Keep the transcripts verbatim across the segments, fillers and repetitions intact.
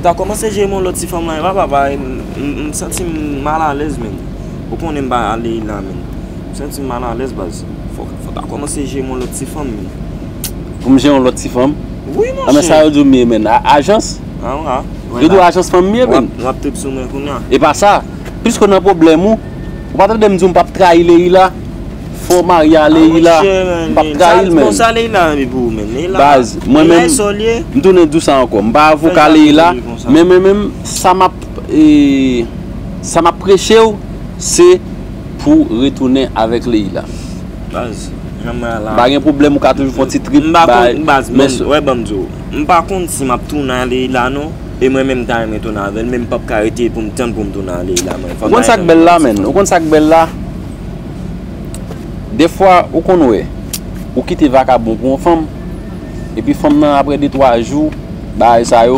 Ta kòmanse jere m yon lòt ti fanm la, e pa papa, m, m, m santi m malalèz, menn. Ou konnen m pa ale la, menn. M santi m malalèz, baz. Fò, fò ta kòmanse jere m yon lòt ti fanm, menn. Pou m jere yon lòt ti fanm? Wi, monchè. Anben sa yo di w m ye, menn. A-, ajans? A, a. Yo di w ajans fanm m ye, menn. W ap, w ap trip sou mwen kounye a. E pa sa. Piske w nan pwoblèm ou, ou pa tande m di w m p ap trayi Leila? Fò Maria, Leila, m p ap trayi l, menn. Konsa Leila renmen pou ou, menn. Leila, baz, mwen menm, m tounen di w sa ankò. M pa avoka Leila, men mwen menm, sa m ap, e, sa m ap preche w, se pou retounen avèk Leila. Baz, jan mwen la. M pa gen pwoblèm, ou ka toujou fè yon ti trip bay, baz, men wè, ban m di w. M pa konn si m ap tounen a Leila, non. E mwen menm, m ta renmen tounen avè l, men m p ap ka rete pou m tann pou m tounen a Leila, mwen. Ou konn sa k bèl la, menn? Ou konn sa k bèl la? Defwa, ou konn wè, ou kite vakabon pou yon fanm, epi fanm nan, apre de twa jou, bagay sa yo,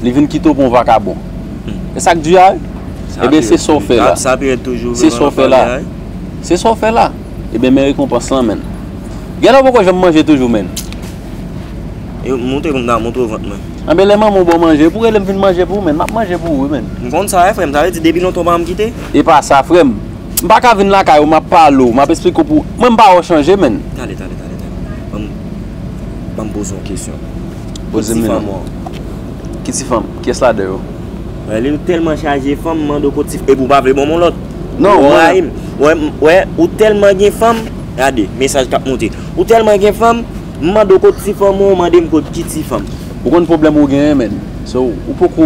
li vin kite w pou yon vakabon. E sa k di a, wi? Ebyen, se sa w fè la. Se sa w fè la. Se sa w fè la. Ebyen, men rekonpans lan, menn. Genlè w poko janm manje toujou, menn. E montre pou m ta montre w vant mwen. Anben, lè manman w ba w manje, pou rele m vin manje pou ou, menn. M ap manje pou ou, wi, menn. M konn sa, wi, frè m. Sa vle di depi lontan w pa janm kite? E pa sa, frè m. M pa ka vin lakay ou, m ap pale w, m ap esplike w pou, mwen m pa wè w chanje, menn. Tande, tande, tande, tande. Ban m, ban m poze w yon kesyon. Poze m, non. Ki ti fanm ou an? Ki ti fanm? Kiyès ladan yo? Wè, li tèlman chaje fanm, m mande w kot ti fanm, epi w pa vle ban m yon lòt. Non, ou rayi m. Wè, wè, ou tèlman gen fanm, gade, mesaj k ap monte. Ou tèlman gen fanm, m mande w kot ti fanm ou, w mande m kot ki ti fanm. Ou konn pwoblèm ou genyen, menn. So, ou poko,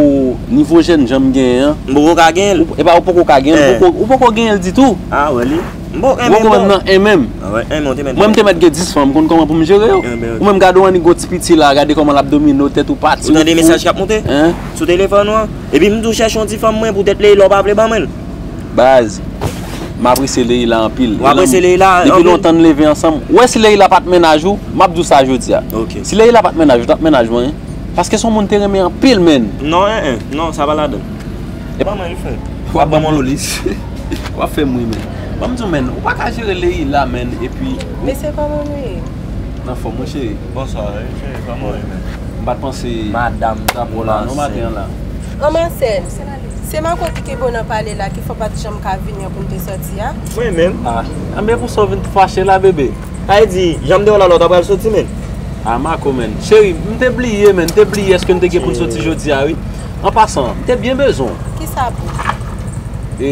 nivo jènjan m genyen an. M poko ka genyen l. Ou, epa, ou poko ka genyen l, ou poko, ou poko genyen l ditou. A, wè li. M poko renmen l, non. Ou poko menm nan en menm. A, wè, en men w te mèt. Mwen, m te mèt gen dis fanm, m konn kòman pou m jere yo. Ou menm gade w annik gwo ti piti la, gade kòman l ap domine w, tèt ou pati. Ou tande mesaj k ap monte? Sou telefòn ou an? Epi m tou chèche yon ti fanm mwen, poutèt Leila w pa vle ban mwen l. Baz, m apresye Leila anpil. Ou apresye Leila anpil? Depi lontan n leve ansanm. Ou wè si Leila pa t mennaj ou, m ap di w sa jodi a. Ok. Si Leila pa t mennaj ou, t ap mennaj mwen, wi. Paske se yon moun te renmen anpil, menn. Non, en, en, non, sa pa ladan l. Ban mwen l, frè. W ap ban m yon lolis. W ap fè m ri, menn. Ban m di w, menn, ou pa ka jere Leila, menn, epi. Mesye, kòman nou ye? N anfòm, wi, cheri. Bonswa, wi, cheri, kòman w ye, menn? M pa t panse madanm ta pran la non maten an la. An Masèl, se Mako ki kenbe w nan pale la ki fè w pa t janm ka vini an pou n te sòti a. Mwen menm? A, anben pou sa w vin fache la, bebe? Sa vle di, jan m te wè w la la, w ta pral soti, menn? A, Mako, menn. Cheri, m te bliye, menn, m te bliye èske n te gen pou n soti jodi a, wi. An pasan, m te byen bezwen w. Kisa pou? E,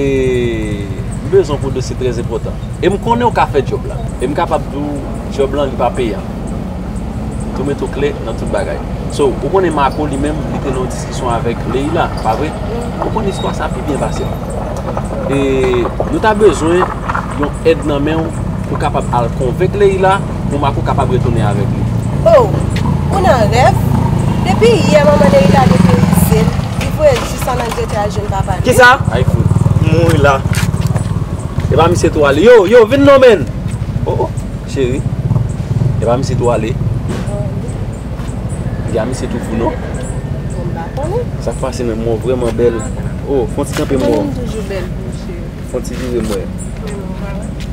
m bezwen w pou dosye trè enpòtan. E m konnen w ka fè djòb la. E m kapab di w, djòb lan, li pa peyan. Tou mete w klè nan tout bagay. So, ou konnen Mako li menm, li te nan yon diskisyon avèk Leila, pa vre? Ou konn istwa sa pi byen pase m. E nou ta bezwen yon èd nan men w pou kapab al konvenk Leila, pou Mako kapab retounen avèk li. Oh, ou nan rèv? Depi yè manman Leila deperize l, li voye l jis ann Angletè al jwenn papa l, wi. Kisa? Ay fout. M mouri la. E pa misye tou ale. Yo, yo, vin non, menn. Oh, oh, cheri. E pa misye tou ale. Gen misye tou fou, non? Bon, m pa konnen. Sa k pase menm, mwen vrèman bèl. Oh, fè yon ti kanpe m wè w. Ou konnen m toujou bèl pou ou, cheri. Fè yon ti vire m wè.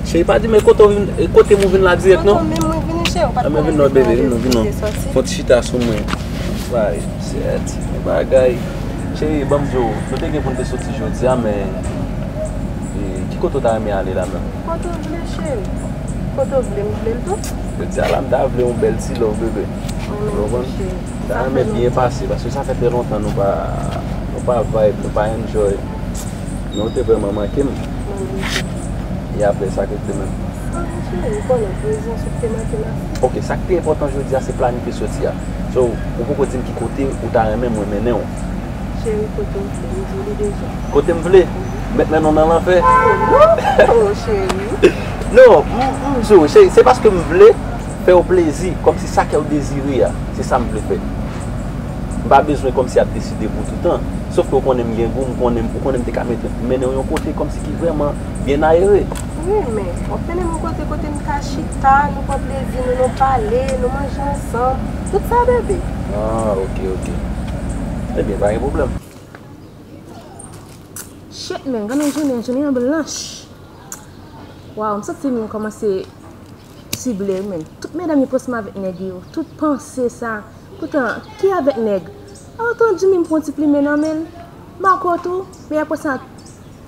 Cheri, pa di m kote w vin, kote m ou vin la dirèk, non? Kote w menm mwen vini, cheri, ou pa t konnen se nan Angletè ou te sòti. Fè yon ti chita sou mwen. Bay, sèt, bagay. Cheri, ban m di w, nou te gen pou n te soti jodi a, men, e, ki kote w ta renmen ale la menm? Kote w vle, cheri. Kote w vle, m vle l tou. Jodi a la, m ta vle yon bèl ti love, bebe. Ou konprann? M ta renmen byen pase, paske sa fè trè lontan nou pa, nou pa vibe, nou pa enjoy. Men ou te vrèman manke m. Mwen menm tou. E apre sa, ki te menm? Anyen, cheri, ou konnen prezans ou te manke m ase. Ok, sa k pi enpòtan jodi a, se planifye soti a. So, ou poko di m ki kote ou ta renmen mwen mennen w. Cheri, kote w vle, m di w li deja. Kote m vle? Mèt mennen w nan lanfè? Oh, non! Oh, cheri. Non, m, m di w, cheri, se paske m vle fè w plezi, kòmsi sa kè w dezire a, se sa m vle fè. M pa bezwen kòmsi ap deside pou toutan. Sòf ke w konnen m gen gou, m konnen, ou konnen m te ka mete, mennen w yon kote kòmsi ki vrèman byen ayere. Wi, men w ap mennen m yon kote, kote n ka chita, nou pran plezi nou, nou pale, nou manje ansanm. Tout sa, bebe. Ah, ok, ok. Ebyen, pa gen pwoblèm. Shit, man, gade yon jounen, jounen an blanch. Waw, m santi m kòmanse sible, man. Tout medam yo panse m avèk nèg yo. Tout panse sa. Poutan, ki avèk nèg? Antan Jimmy m pran ti plimen nan men l, Marco tou, men apre sa,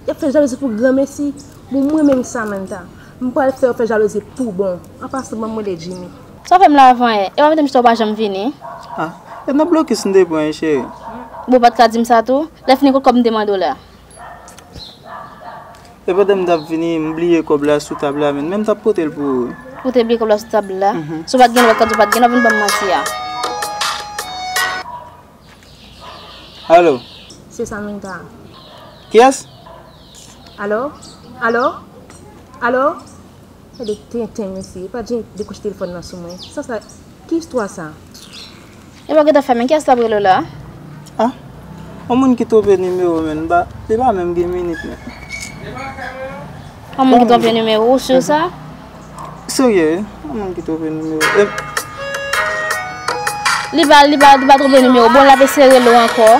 y ap fè jalouzi pou granmesi. Bon, mwen menm Samantha, m pral fè yo fè jalouzi pou bon. An pasan, ban m rele Jimmy. Sa w fè m la avan yè? E w ap mete m chita, w pa janm vini? Ah, e nan blokis m te pran, cheri. Bon, w pa t ka di m sa tou? Lè fini, kot kòb m te mande w la? E pandan m t ap vini, m bliye kòb la sou tab la, men, men m t ap pote l pou ou. Ou te bliye kòb la sou tab la? Mhm. Si w pa t gen, w pa t ka di w pa t gen, w ap vin ban m manti a. Alo? Se Samantha. Kiyès? Alo? Alo? Alo? Gade tenten, mesye. E pa Jimmy dekwoche telefòn nan sou mwen. Sa, sa, ki istwa sa? E pa gentan fèmen, kiyès l ap rele w la? Ah, yon moun ki twonpe nimewo, men, m pa, li pa menm gen minit, men. Yon moun ki twonpe nimewo, ou si sa? Serye, wi, yon moun ki twonpe nimewo. E Li pa, li pa, li pa twonpe nimewo. Bon, l ap eseye rele w ankò.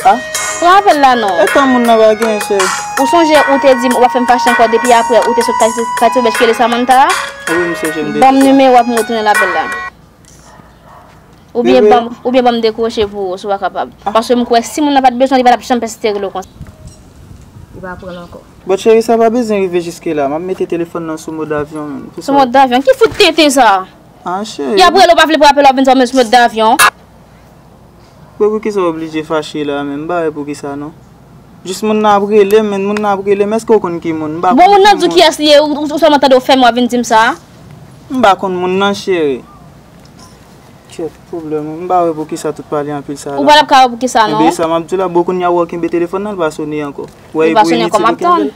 Ah? Pran apèl la non. E tan moun nan pa gen, cheri. Ou sonje ou te di m ou pa fè m fache ankò depi apre ou te sot katye, katye bèch ki rele Samantha a? Wi, m sonje m te di sa. Ban m nimewo a pou m retounen l apèl la. Oubyen ban m, oubyen ban m dekwoche pou ou, si w pa kapab. Ah. Paske m kwè si moun nan pa t bezwen, li pa t ap janm pèsiste rele w konsa. Li pa pran l ankò. Bon, cheri, sa pa bezwen rive jiske la. M ap mete telefòn nan sou mòd avyon, menm. Sou mòd avyon? Ki fout tenten sa? Ah, cheri. Y ap rele w, pa vle pran apèl, w ap vin di w met sou mòd avyon. Bon, poukisa w oblije fache la, menm? M pa wè poukisa, non. Jis moun nan ap rele m, men moun nan ap rele m, èske w konn ki moun? M pa konn ki moun. Bon, moun nan di w kiyès li ye, ou, ou, ou sèlman tande w fèmen, w ap vin di m sa? M pa konn moun nan, cheri. Kèt, pwoblèm, m pa wè poukisa tout pale anpil sa la. Ou pa t ap ka wè poukisa, non. Enben, sa m ap di w la, bon, kounye a w wè w kenbe telefòn nan, l pa sone ankò. Li pa sone ankò, m ap tann.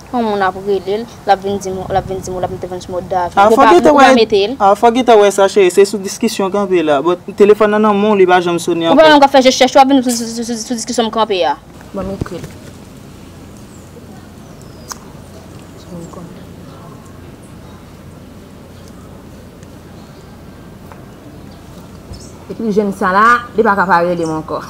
Yon moun ap rele l, l ap vin di m, l ap vin di m, l ap mete fon sou mòd avyon. Ou pa, ou pa mete l. Ah, fò gentan wè sa, cheri, se sou diskisyon kanpe la. Bon, telefòn nan nan men w, li pa janm sone ankò. Ou pa menm ka fè je chèch, w ap vin sou, sou, sou, sou diskisyon m kanpe a. Bon, m ekri l. Epi jèn sa la, li pa ka pa rele m ankò.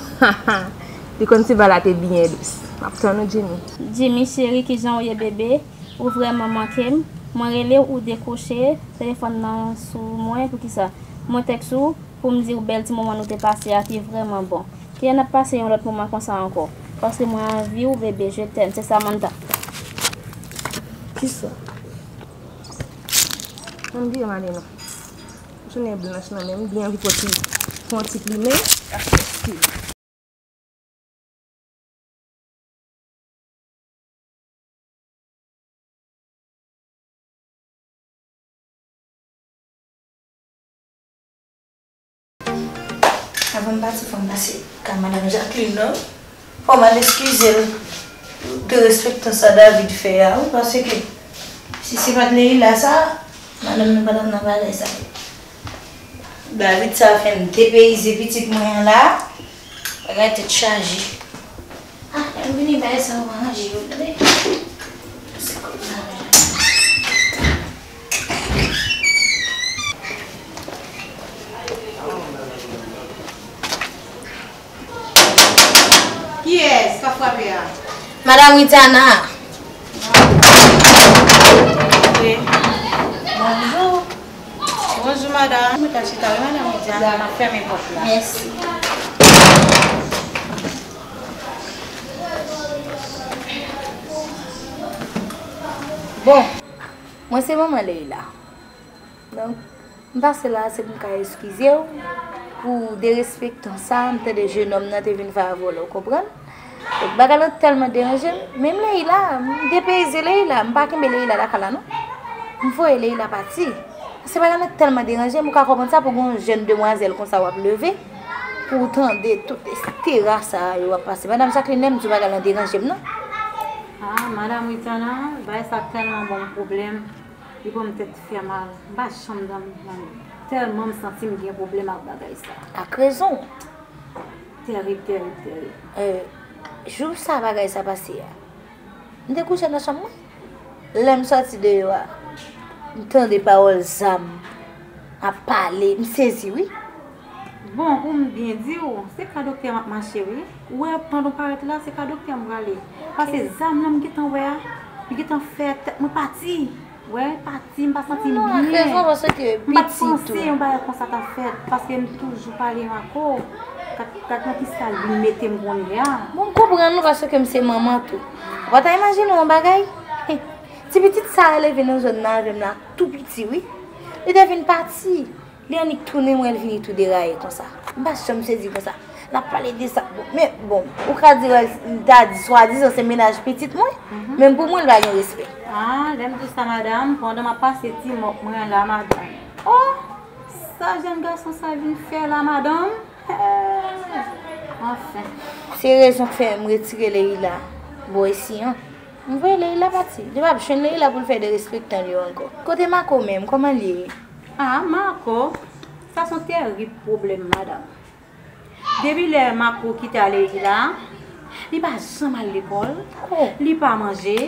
Li konn Silva la te byen dous. M ap tann ou, Jimmy. Jimmy cheri, kijan w ye, bebe? Ou vrèman manke m. Mwen rele w, ou dekwoche. Telefòn nan sou mwen, poukisa? Mwen tèks ou pou m di w bèl ti moman nou te pase a te vrèman bon. Kijan n ap pase yon lòt moman konsa ankò? Paske mwen anvi w, bebe, je t'aime. Se Samantha. Kisa? Mwen byen male non. Jounen blanch nan men m, byen anvi pran ti, pran ti plimen. Avan m pati, fò m pase kay madanm Jacqueline nan. Fò m al eskize l pou derespektan sa David fè a, wi, paske si se pa t Leila sa, madanm nan pa t ap nan bagay sa. David sa fè m depeyize pitit mwen an la. Bagay tèt chaje. Ah, lè m vini bay sa yo ranje yo, tande. Se kòb nan men. Kiyès k ap frape a? Madam Witana. Ok. Bonjou. Bonjou, madam. Mwen ta chita, wi, madam Witana. M ap fèmen pòt la. Mèsi. Bon, mwen se manman Leila. Donk, m pase la a, se pou m ka eskize w pou derespektan sa m tande jenòm nan te vin fè avè w la, w konprann? Donk, bagay la tèlman deranje m, menm Leila, m depeyize Leila, m pa kenbe Leila lakay la, non. M voye Leila pati. Paske bagay la tèlman deranje m, ou ka konprann sa pou gon jèn demwazèl konsa w ap leve, pou w tande tout estera sa a yo ap pase. Madanm Jacqueline, lè m di w bagay la deranje m, non. Ah, madanm Witana, bagay sa tèlman ban m pwoblèm. Li ban m tèt fè mal. M pa janm dòmi nan li. Tèlman m santi m gen pwoblèm ak bagay sa. Ak rezon. Tèrib, tèrib, tèrib. Euh, jou sa bagay sa pase a, m te kouche nan chanm mwen. Lè m sòti deyò a, m tande pawòl zam ap pale. M sezi, wi. Bon, pou m byen di w, se ka doktè m ap mache, wi. Ou wè, pandan w parèt la, se ka doktè m prale. Paske zam nan m gentan wè a, li gentan fè tèt mwen pati. Wè, pati, m pa santi m byen. Non, non, ak rezon, paske pitit ou. M pa t panse yon bagay konsa t ap fèt, paske m toujou pale Marco. Gad, gad nan ki sa l vin mete m kounye a. Bon, m konprann ou, paske m se manman tou. Ou pa ta imajine yon bagay? Ti pitit sa a leve nan zòn nan avè m la, tou piti, wi. Li te vin pati. Li annik tounen, mwen l vini tou deraye konsa. M pa janm sezi konsa. L ap pale de sa. Bon, men, bon, ou ka di, wè, m ta di, swadizan se mennaj pitit mwen, men pou mwen, l pa gen respè. Ah, lè m di sa, madanm, pandan m ap pase ti mòp mwen la, madanm. Oh, sa jèn gason sa vin fè la, madanm? Eh, anfen. Se rezon k fè m retire Leila bò isi an. M voye Leila pati. Li p ap jwenn Leila pou l fè derespektan li yo ankò. Kote Marco menm, kòman l ye? Ah, Marco, sa se yon tèrib pwoblèm, madanm. Depi lè Marco kite Leila, li pa janm al lekòl, li pa manje,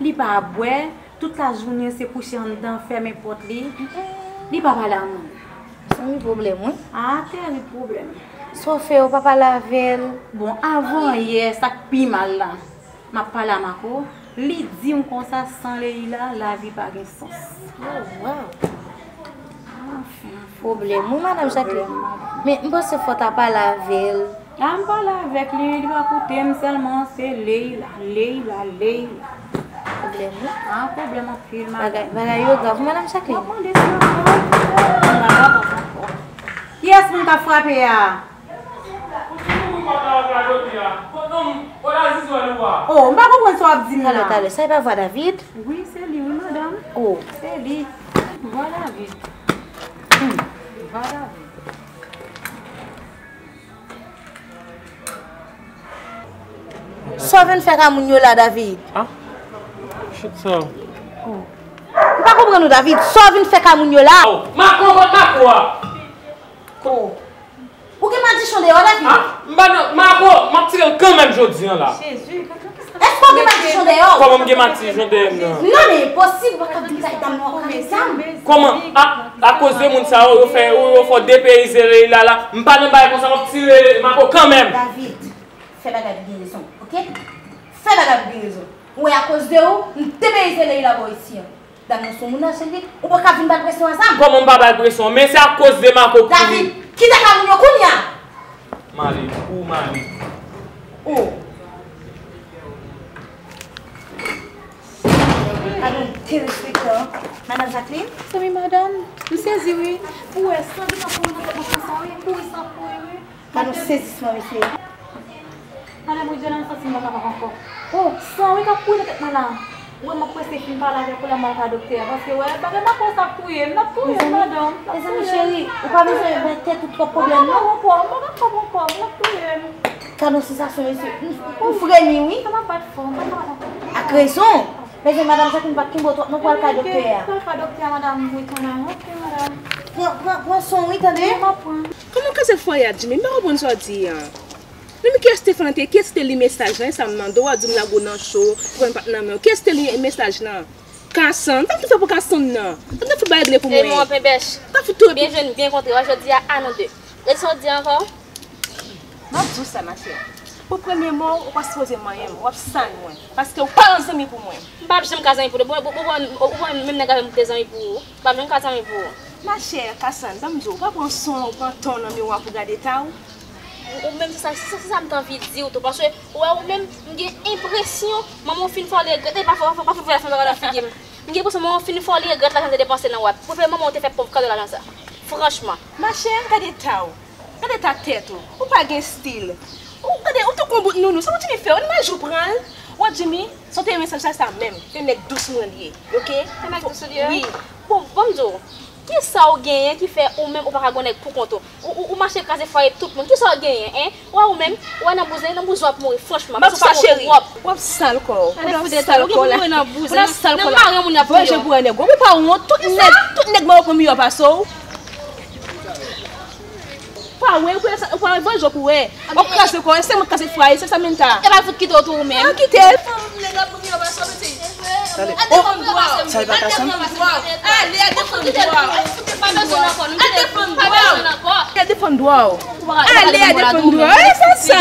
li pa bwè, tout lajounen se kouche anndan, fèmen pòt li. Li pa pale a moun. Se yon pwoblèm, wi. Ah, tèrib pwoblèm. Sa w fè, ou pa pale avè l? Bon, avan yè, sa k pi mal la. M ap pale a Marco, li di m konsa, san Leila, lavi pa gen sans. Oh, wow. Anfen. Pwoblèm, wi, madanm Jacqueline. Men, m panse fò w ta pale avè l. Ah, m pale avèk li, li pa koute m, sèlman se Leila, Leila, Leila. Pwoblèm, wi. Ah, pwoblèm anpil, madanm. Bagay, bagay yo grav, wi, madanm Jacqueline. M ap mande si yo grav. M pa kapab ankò. Kiyès moun k ap frape a? Oh, m pa konprann sa w ap di m la. Talè, talè, sa e pa vwa David? Wi, se li, wi, madanm. Oh. Se li. Vwa David. Hmm. Vwa David. Sa w vin fè ka moun yo la, David? Ah? Shit sa. Oh. M pa konprann ou, David. Sa w vin fè ka moun yo la? Oh, Marco, kot Marco a? Oh. Ou gen madichon deyò, David? Ah, m pa nan, Marco, m ap tire l kanmenm jodi a la. Jezi, gade sa. Èske w gen madichon deyò? Kòman m gen madichon dèyè m nan? Non, men enposib, ou pa ka vin bay dam nan yon zam. Kòman? A, akoz de moun sa yo, yo fè, yo, yo fè w depeyize Leila la. M pa nan bagay konsa, m ap tire Marco kanmenm. David, fè bagay pou gen rezon, oke? Fè bagay pou gen rezon. Ou wè, akoz de ou, m depeyize Leila bò isi an. Dam nan se yon moun nan, cheri. Ou pa ka vin ba l presyon a zam. Kòman m pa ba l presyon? Men se akoz de Marco ki... David, kite ka moun yo kounye a! M ale, ou m ale. Oh. Gade yon derespektan. Madanm Jacqueline? Zanmi madanm, m sezi wi. Pou wè, san ki nan kouri nan tèt mwen konsa wi, kouri san kouri wi. Gade yon sezisman, mesye. Madanm, wi, Jolène, m santi m pa kapab ankò. Oh, san wi k ap kouri nan tèt mwen la. Ou wè m ap prese fin pale avèk ou la, m al ka doktè a. Paske, wè, bagay Marco sa ap touye m, l ap touye m, madanm. Mezanmi, cheri, ou pa bezwen bay tèt ou twòp pwoblèm, non. M pa kapab ankò, m pa kapab ankò, l ap touye m. Gade yon sansasyon, mesye. M, m fremi, wi. Kè m ap bat fò, m pa kapab ankò. Ak rezon. Mezanmi, madanm Jacqueline pa t kenbe w twòp, non, pou al ka doktè a. Pou al ka doktè a, madanm, wi, kanmenm. Oke, madanm. Pran, pran, pran swen w, wi, tande? Wi, m ap pran. Kòman kase fwaye a, Jimmy? M pa konprann sa w di a. Menm kiyès te fè l antre? Kiyès te li mesaj lan? E sa m mande w, w ap di m lage w nan cho, pran pa t nan men w. Kiyès te li mesaj lan? Kasann, sa m te fè pou Kasann nan? Sa m te fout bay regle pou mwen? E nou anpen bèch. Sa fout tou. Byen jwenn, byen kontre, w a jodi a, a nou de. Rete sa w di ankò? M ap di w sa, machè. Pou premye mo, ou pa sipoze manyen m, w ap sal mwen. Paske ou pa yon zanmi pou mwen. M p ap janm ka zanmi pou ou. Bon, bon, bon, bon, ou pran menm nèg avè m pou te zanmi pou ou. M p ap janm ka zanmi pou ou. Machè, Kasann, ban m di w, ou pa pran son, ou pran ton nan miwa pou gade ta w? Ou, ou menm se sa, se sa, se sa m t anvi di w tou, paske ou wè ou menm, m gen enpresyon, manman w fin fè w regrèt, e pa fò, pa fò, pa fò fè bagay nan figi m. M gen enpresyon manman w fin fè w regrèt lajan w te depanse nan w a. Prefere manman w te fè pòv kado lajan sa. Franchman. Machè, gade ta w. Gade ta tèt ou. Ou pa gen stil. Ou gade, ou tankou yon bout nounou. Sa w di m fè w? Li mal jou pran l. Ou wè Jimmy, sa w te renmen sa, sa menm. Se nèg dous mwen li ye. Oke? Se nèg dous ou li ye? Wi. Bon, ban m di w. Kisa w genyen ki fè ou menm ou pa ka gon nèg pou kont ou? Ou, ou, ou mache kraze fwaye tout moun. Kisa w genyen, en? Ou wè ou menm, ou wè nan bouzen, nan bouzen w ap mouri, franchman. M ap sa, cheri. W ap sal kò w. Pandan w ap sal kò w la. Pandan w ap sal kò w la. Vanje pou wè nèg ou. Ou pa wont, tout nèg, tout nèg mwen yo pran miyò pase w. Pa wè, ou pa, ou pa vanje pou wè. W ap kraze kò w, se mwen k kraze fwaye, se sa menm ta. E pa fout kite w tou ou menm. An kite l. Al defann dwa w. Sa e pa ka sa. Ale, al defann dwa w. Al defann dwa w. Al defann dwa w. Ale, al defann dwa w. E, sa sa.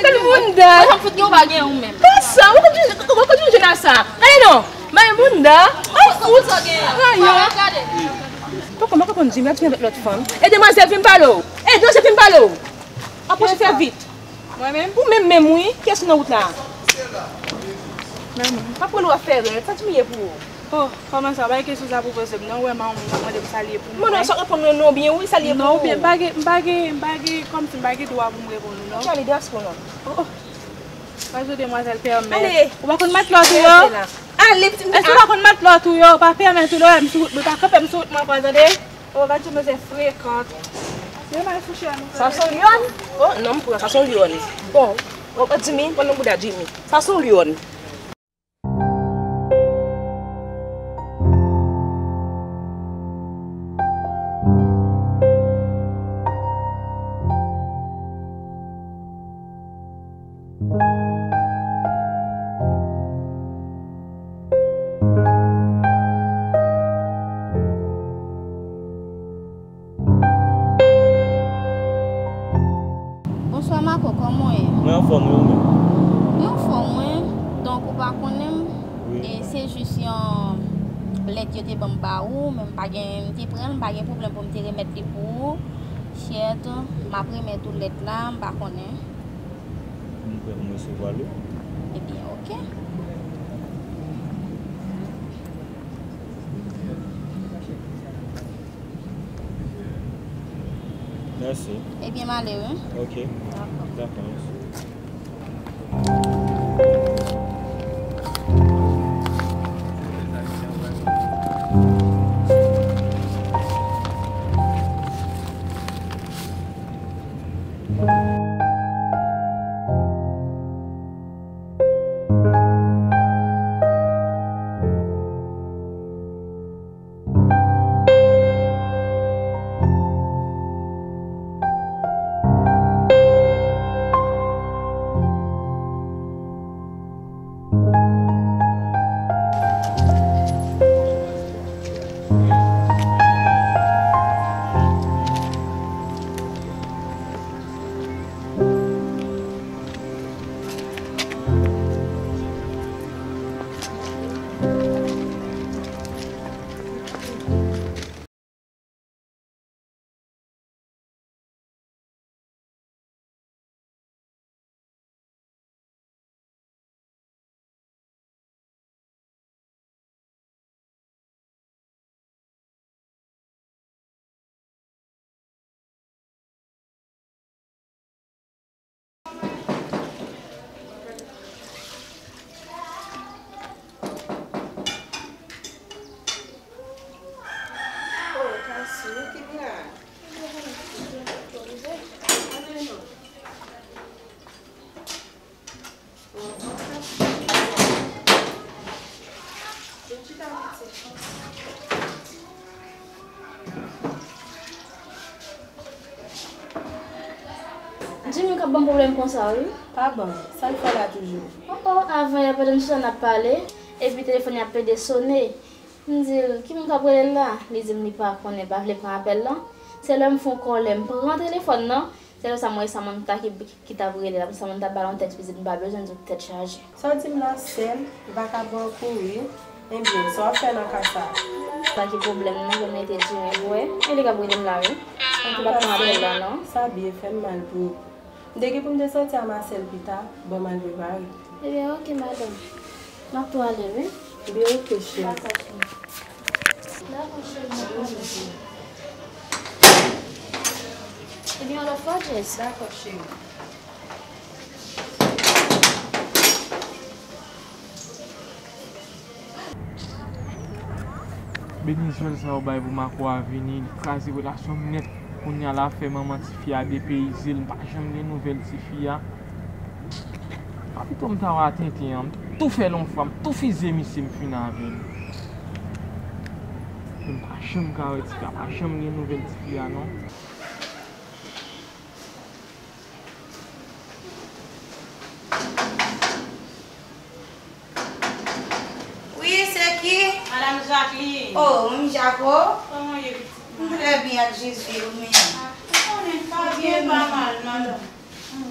Bèl moun da. Sa sa. Ou konn jwenn a sa. Gade non. Bay moun da. Ou sa gen? Ayen. Poko mwen konprann Jimmy ap vin avèk lòt fanm. E demwazèl vin pale w. E demwazèl vin pale w. Apwoche fè vit. Mwen menm? Ou menm menm wi. Kiyès ki nan wout la? Menm. Pa pran w ap fè rèl. Sa Jimmy ye pou ou? Oh, kòman sa? Pa gen kesyon sa pou poze m non. Ou wè manman m nan mande m sa l ye pou mwen. Mwen sa reponn mwen non byen wi, sa l ye pou ou. Non, oubyen m pa gen, m pa gen, m pa gen, kòmsi m pa gen dwa pou m reponn ou non. Charlie, dèyè sou non. Oh, oh. Pase demwazèl pèmèt. Ale. Ou pa konn matlòt ou yo? Rete la. Ale, pitit. Èske ou pa konn matlòt ou yo? Pa pèmèt ou lè m sou wout mwen, pa kanpe m sou wout mwen ankò, tande? O, gad yon demwazèl frekant. Yo mal fouche a nou. Sa se yon lyòn? O, non, m pran, sa se yon lyòn. Bon, o, o, Jimmy, pran nan bouda Jimmy. Sa se yon lyòn. Bonswa Marco, kòman w ye? Mwen anfòm, e ou menm? Mwen anfòm, mwen. Donk, ou pa konnen m? Wi. E se jis yon lèt yo te ban m ba ou, men m pa gen, m te pran l, m pa gen pwoblèm pou m te remèt li pou ou. Chèt, m ap remèt ou lèt la, m pa konnen. M prè pou m resevwa l wi. Ebyen, oke. Mèsi. Ebyen, m ale wi. Oke. Dakò. Dakò, mèsi. Jimmy k ap ban m pwoblèm konsa wi. Pa ban, sa l fè la toujou? Oh, oh, avan yè pandan n chita n ap pale, epi telefòn li ap plede sone. M di l, ki moun k ap rele l la? Li di m li pa konnen, pa vle pran apèl lan. Se lè m fè yon kòlè, m pran telefòn nan, se lè sa m wè Samantha ki, ki t ap rele l la. Samantha ba l yon tèks, li di m pa bezwen di w tèt chaje. Sa w di m la sèl, vakabon an kouri, ebyen, sa w ap fè nan ka sa a? Pa gen pwoblèm non, jan m rete Jimmy pou wè, e li k ap rele m la wi. Mwen ki pa t pran apèl la non. Sa byen fè m mal pou ou. M te gen pou m te soti a Marcel pita, bon m al prepare. Ebyen, oke, madanm. M ap tou ale, wi. Ebyen, oke, cheri. Dakò, cheri. Dakò, cheri, m ap ale. Ebyen, yon lòt fwa, Jess. Dakò, cheri. Benizwèl sa yo bay pou Marco a vini, li kraze relasyon m nèt. Kounye a la fè manman tifi a depeyize l, m pa janm gen nouvèl tifi a. Pa pito m ta wè tenten an, m tou fè l yon fwa, m tou fize misye, m fin avè l. Men m pa janm ka wè tifi a, pa janm gen nouvèl tifi a non. Wi, se ki? Madam Jacqueline. Oh, Manmi Jako. Kòman w ye, pitit mwen? M trè byen ak Jezi, ou menm? Ah, ou konnen pa byen, pa mal, madanm. Hmm.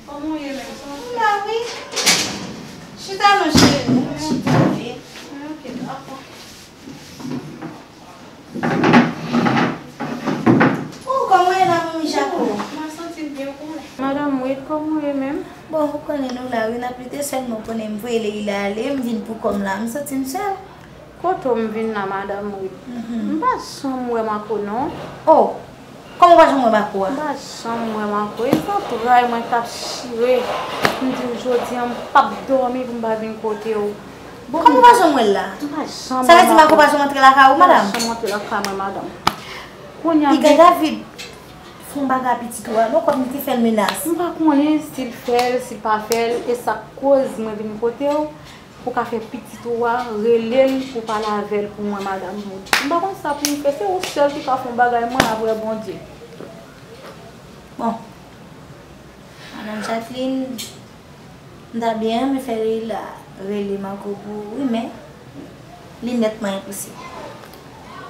Kòman w ye menm? Sa va? M la, wi. Chita non, cheri. Chita, wi. Ah, ok, dakò. Oh, kòman w ye la, manmi Jako? Mwen santi m byen, ou konnen. Madanm Wid, kòman w ye menm? Bon, ou konnen nou la, wi, n ap lite sèlman, ou konnen m voye Leila ale, m vin pou kò m la, m santi m sèl. Kote w m vin la, madanm Wid? Mhm. M pa janm wè Mako, non. Oh, kòman w pa janm wè Mako a? M pa janm wè Mako. E zantray mwen k ap chire. M di w jodi a, m p ap dòmi pou m pa vin kote w. Bon, kòman w pa janm wè l la? M pa janm wè Mako. Sa vle di Mako pa janm antre lakay ou, madanm? M pa janm antre lakay mwen, madanm. Kounye a, piga David fè yon bagay pitit ou a, non, kòm li te fè l menas. M pa konnen si l fè l, si l pa fè l, e sa k koz mwen vin kote w. Pou ka fè pitit ou a rele l pou pale avè l pou mwen, madanm Wid. M pa konn sa pou m fè, se ou sèl ki ka fè yon bagay mwen apre Bondye. Bon, madanm Jacqueline, m ta byen renmen fè Leila rele Mako pou ou, wi, men li nètman enposib.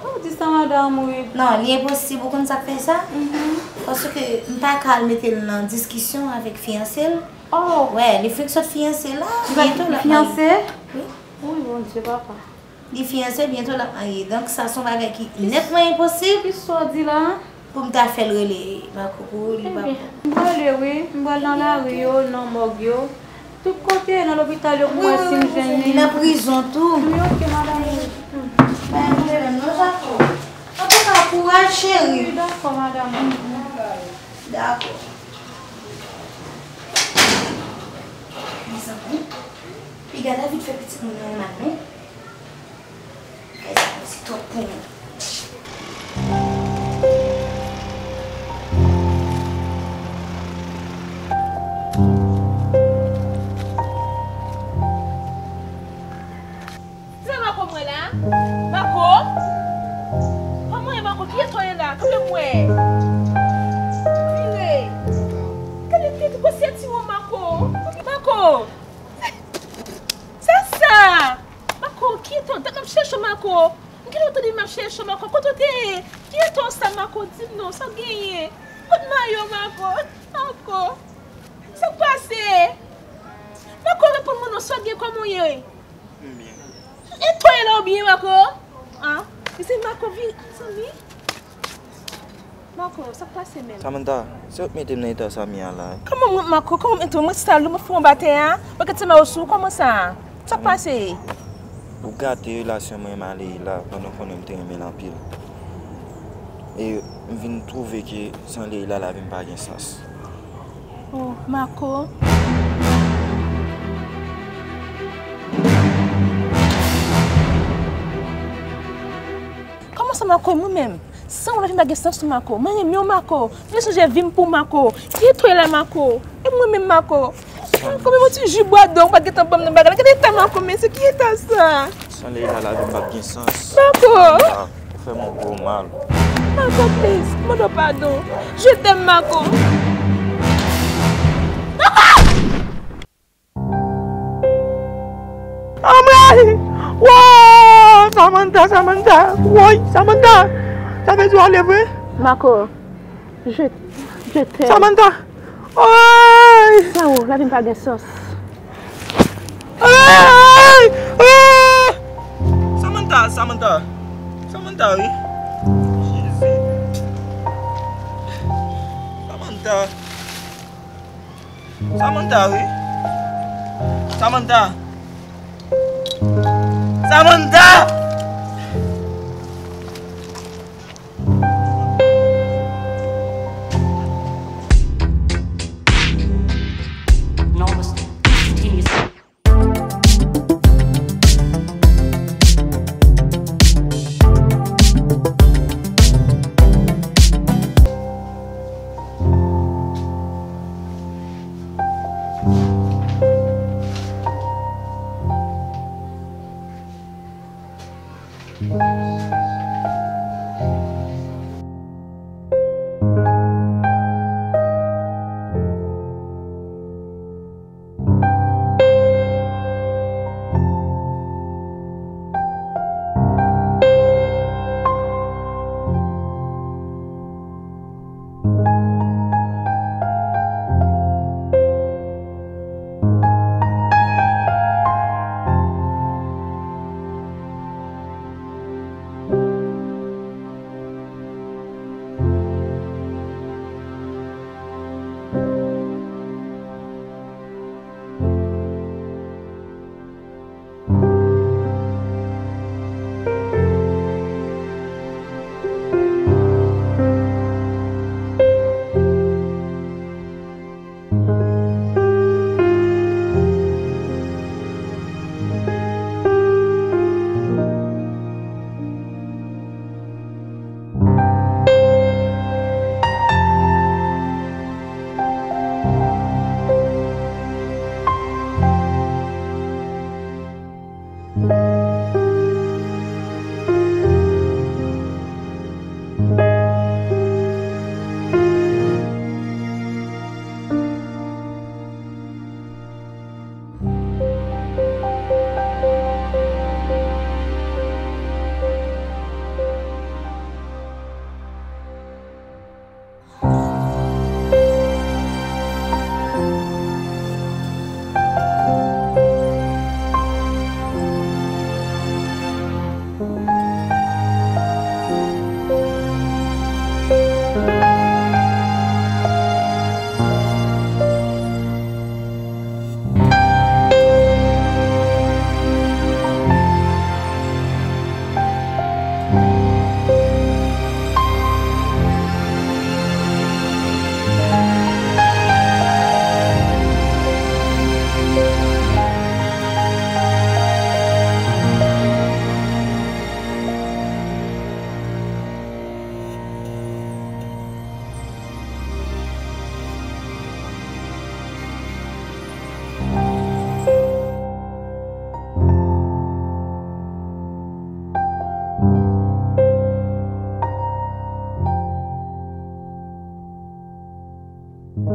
Ou di sa, madanm Wid? Non, li enposib, ou konn sa k fè sa? Mhm. Paske m pa ka al mete l nan diskisyon avèk fiyanse l. Oh! Wè, li fenk sot fiyanse la, byento l ap marye. Fiyanse? Wi. Wi, Bondye, papa. Li fiyanse, byento l ap marye. Donk, sa se yon bagay ki nètman enposib. Kisa w di la? Pou m ta fè l rele Mako pou ou, li pa bon. Ebyen, m prale, wi. M pral nan lari yo, nan mòg yo. Tout kote, nan lopital yo, pou m wè si m jwenn li. Li nan prizon tou. Wi, ok, madanm. Pa gen pwoblèm, non, Jako. Antouka, kouraj, cheri. Wi, dakò, madanm. Dakò. Mezanmi, piga David fè pitit moun nan mal, non. Bagay sa yo se twòp pou mwen. Sa Mako mwen la? Mako? Kòman w ye, Mako? Kiyès w ye la? Kanpe m wè. Vire. Gade tèt ou, gwo senti w, Mako. Mako! Sa sa? Mako, kiyès w? Dat m ap chèche w, Mako. M gentan tande m ap chèche w, Mako. Kote w te ye? Kiyès w sa, Mako? Di m non, sa w genyen? Kot mayo, Mako? Mako! Sa k pase? Mako, reponn mwen non, sa w gen, kòman w ye? M byen. E to ye la ou byen, Mako? An? Mezanmi, Mako, vin, mezanmi. Mako, sa k pase menm? Samantha, se ou k mete m nan eta sa m ye a la. Kòman mwen, Mako? Kòman mwen tou? Mwen sal ou, mwen fè yon batè a. Mwen kite mayo sou ou, kòman sa? Sa k pase? Ou gate relasyon mwen a Leila pandan w konnen m te renmen l anpil. E m vin twouve ke san Leila lavi m pa gen sans. Oh, Mako. Kòman sa, Mako, e mwen menm? San ou lavi m pa gen sans tou, Mako. Mwen renmen w, Mako. Mwen sonje vi m pou Mako. Ki etwal la, Mako? E mwen menm, Mako. Mako, menm yon ti ji bwa dwèt ou pa t gentan ban m nan bagay la. Gade eta Mako, men se ki eta sa? San Leila lavi m p ap gen sans. Mako! Ou fè m yon gwo mal. Mako, please, mande w padon. Je t'aime, Mako. Anmwey! Wow! Samantha, Samantha! Woy, Samantha! Sa vle di w ale vre? Mako, je, je t'aime. Samantha! Woy! San ou, lavi m pa gen sans. Woy! Ah! Samantha, Samantha! Samantha, wi. Jezi. Samantha. Samantha, wi. Samantha. Samantha! Mako,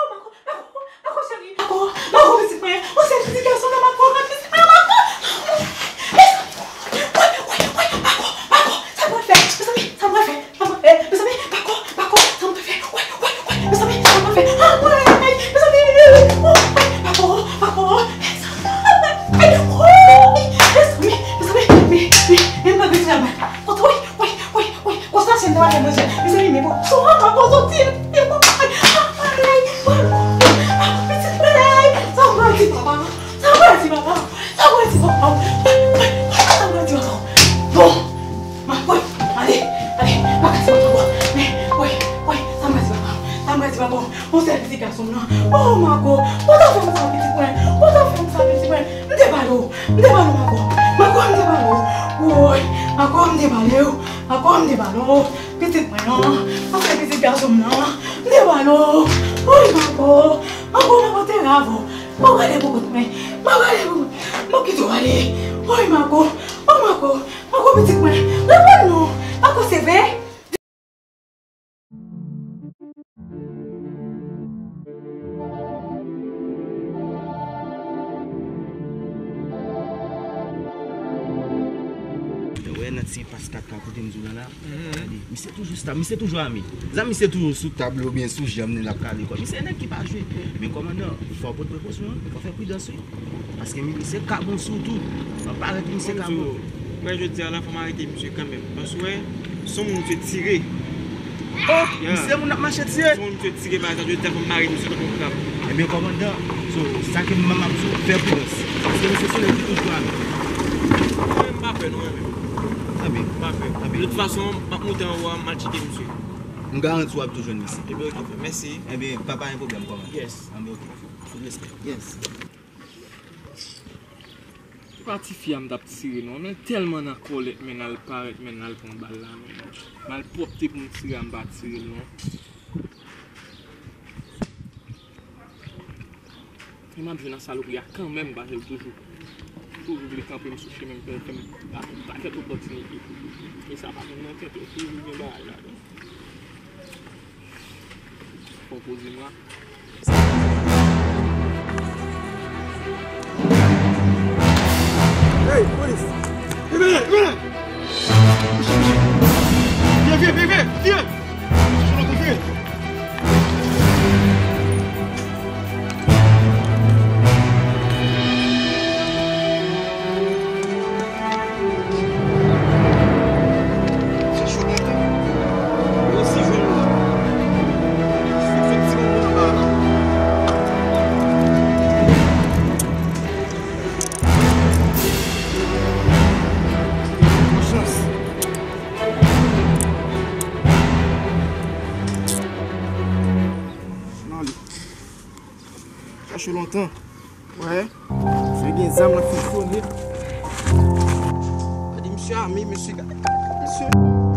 Mako, Mako, cheri. Mako, Mako, pitit mwen. Ou se pitit gason nan Mako, pitit mwen, Mako. Mezanmi, woy, woy, woy, Mako, Mako, sa m pral fè? Mezanmi, sa m pral fè? Sa m pral fè? Mezanmi, Mako, Mako, sa m pral fè? Woy, woy, woy, mezanmi, sa m pral fè? Ah, woy, mezanmi, woy, Mako, Mako, mezanmi, woy, mezanmi, mezanmi, mezanmi, mezanmi, mezanmi, mezanmi, mezanmi, Woy, woy, woy, woy, konsa chèn nan pa fè manje. Mezanmi, men bon, bon, papa, bon, soti, men bon, ay, ay, ay, pitit mwen, ay, sa w pral di papa, sa w pral di papa, sa w pral di papa, woy, woy, woy, sa w pral di papa. Bon, ma, woy, ale, ale, pa ka di papa, woy, men, woy, woy, sa m pral di papa, sa m pral di papa, yon sèl pitit gason m nan. Oh, Mako, ou ta fè m sa, pitit mwen, ou ta fè m sa, pitit mwen. M te pale w, m te pale w, Mako. Mako, m te pale w. Woy, Mako, m te pale w. Mako, m te pale w. Pitit mwen an, paske pitit gason m nan, m te pale w. Woy, Mako, Mako, Mako te rav ou. Mako, ale pou kont mwen. Mako, ale pou kont mwen. Mako, kite w ale. Woy, Mako, oh, Mako, Mako, pitit mwen. Reponn nou. Mako, se vre? Wè nan ti pas kat ka kote m di w la la. Gade, misye toujou stab, misye toujou ame. Zam misye toujou sou tab li oubyen sou janm li l ap kale kò l. Misye nèg ki pa jwe. Men kòmandan, fò w pot prekosyon, fò w fè pridans wi. Paske misye ka bon sou tou. Nan parèt misye ka bon. Mwen jodi a la fò m arete misye kanmenm. Paske w wè, se yon moun misye tire. Oh, misye moun ap mache tire. Se yon moun misye tire, pa egzanp, jodi a fò m arete misye tankou yon krab. Ebyen, kòmandan, so, sa ke m ap di w, fè pridans. Paske misye se yon nèg ki toujou ame. Mwen, m pa pè non, mwen menm. Tanben. M pa pè. Tanben. De tout fason, m ap moute anwo a, m al tcheke misye. M garanti w ap tou jwenn misye. Ebyen, oke, frè. Mèsi. Ebyen, pa, pa gen pwoblèm, kòmandan. Yes. Anben, oke. Tout respè. Yes. Se pa tifi a m t ap tire non, men tèlman nan kòlèt, men l al parèt, men l al pran bal la, men malpwòpte pou m tire a, m pa tire l non. E m ap jwenn ak salopri a kanmenm, paske l toujou, toujou vle kanpe m sou chemen m, fè, fè m rate yon pakèt opòtinite. E sa pa konn nan tèt ou, toujou gen bagay ladan. Fò poze m la. Hey, polis! Vye, vye, vye, vye, vye! Vye! Vye! Cho lontan. Wè. Misye gen zam nan fonksyone. Gade misye ame, mesye, gade. Mesye.